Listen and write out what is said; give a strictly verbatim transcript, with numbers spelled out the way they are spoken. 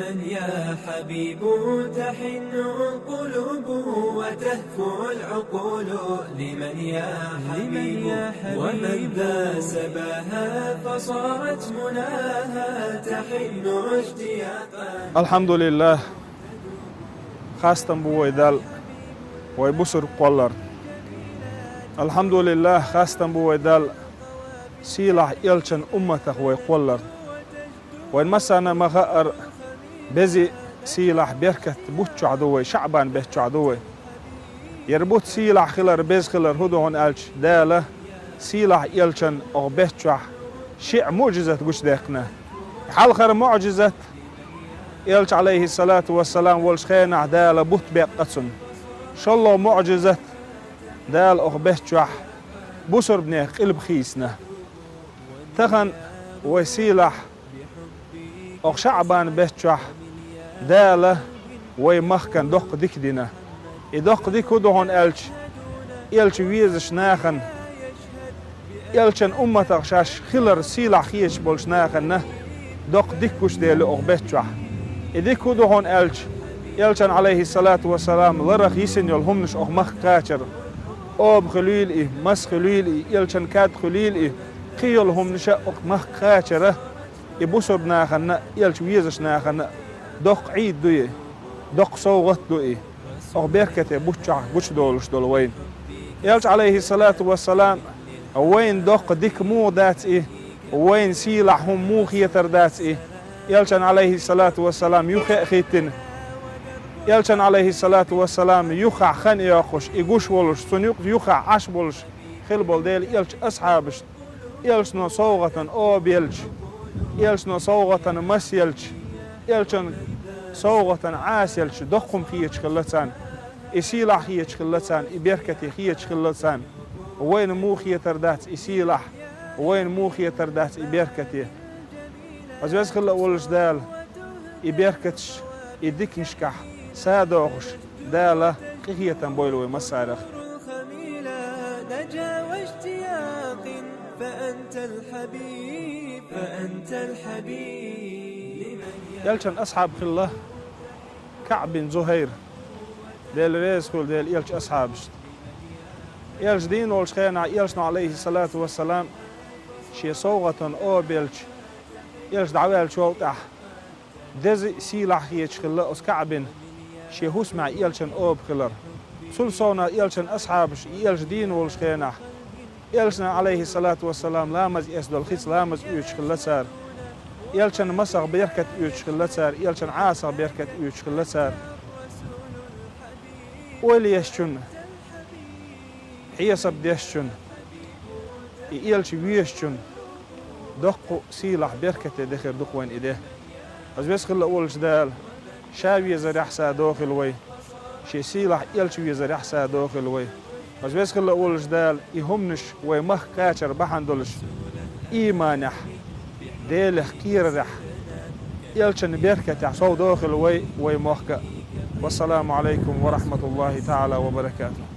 يا حبيب، تحن القلوب وتهفو العقول لمن يا حبيب، ومن ذا سباها فصارت مناها تحن اشتياقا. Алхьамдулиллах, хастам бу вай Далла, вай бусург кхоллар. Алхьамдулиллах, хастам бу вай Далла, сийлахь элчан умматах вай кхоллар. Вайн массарна ма хаъара, беза, сийлахь, беркат бутт чохь ду вай, ШаӀбан бетта чохь ду вай. Яра бутт сийлахь хилар, беза хилар хӀун ду хьуна аьлча, Дала сийлахь элчан оха бетта чохь шиъ муъжизат гучудаьккхина. Хьалхара муъжизат, элча, Ӏалайхиссалату вассалам, волчу хенахь Дала бутт беккъа цунна. ШолгӀа муъжизат, Дала оха бетта чохь бусурбанех къилба хийцина. Тахана вай сийлахь, оха ШаӀбан бетта чохь Дала вай махкан доккха дика дина. И доккха дика хӀун ду хьуна аьлча, элча везачу нахана, элчан умматах шаьш хилар сийлахь хеташ болчу нахана доккха дика гучуделла оха бетта чохь. И дика хӀун ду хьуна аьлча, элчан, Ӏалайхиссалату вассалам, ларах йисина йолу хӀуманаш оха махка кхачара. Оба хуьлийла и, мас хуьлийла и, элчан кад хуьлийла и, кхин йолу хӀуманаш а оха махка кхачара. И бусурба нахана, элча везачу нахана доккха Ӏийд ду и, доккха совгӀат ду и, оха беркате бутт чохь гучудолуш долу вайна. Элча, Ӏалайхиссалату вассалам, вайна доккха дика муха дац и, вайна сийлахь хӀума муха хетар дац и, элчан, Ӏалайхиссалату вассалам, юххе а хӀиттина. Элчан, Ӏалайхиссалату вассалам, юххехь хан йоккхуш, и гуш волуш, цунна юкъа юххехь Ӏаш болуш хила болу дела, элча асхьабаш элчано совгӀатана оба елча, элчано совгӀатана мас елча, элчано совгӀатана Ӏаса елча, доккха хӀума хеташ хилла царна, и сийлахь хеташ хилла царна, и беркате хеташ хилла царна. Вайна муха хетар дац и сийлахь, вайна муха хетар дац и беркате. Аса веза хилла а волуш Дала, и беркаташ, и диканашкахь са дохуш, Дала къинхетам бойла вай массарах. الخميلة نجا واشتياق، فأنت الحبيب، فأنت الحبيب. Элчан асхьаб хилла КаӀб бин Зухайр, Дела реза хуьлу дела элча асхьабашна. Элча дийна волчу хенахь, элчано, Ӏалайхиссалату вассалам, шен совгӀатана оба елча, элча дӀаваьллачул тӀаьхьа, деза а, сийлахь а хеташ хилла оцу КаӀбина шен хӀусамехь элчан оба хилар. Цул совнах элчан асхьабаш и элча дийна волчу хенахь, элчана, Ӏалайхиссалату вассалам, ламаз эцна долу хица ламаз оьцуш хилла цара. Элчан масах беркат оьцуш хилла цара, элчан Ӏасах беркат оьцуш хилла цара. Ойла ешчунна, хьесап дешчунна, и элча везачунна доккха сийлахь беркате де хир ду-кх вайн и де. Аса веза хилла а волчу Дала, Ша везарехь са дохийла вай, Шен сийлахь элча везарехь са дохийла вай. Аса веза хилла а волчу Дала, и хӀуманаш вай махка кхачар бахьана долуш, ийманехь, Делах кхерарехь, элчан беркатехь сов дохийла вай, вай мохк а. Вассаламу Ӏалайкум ва рахьматуллахӀи таӀала ва баракатухӀ.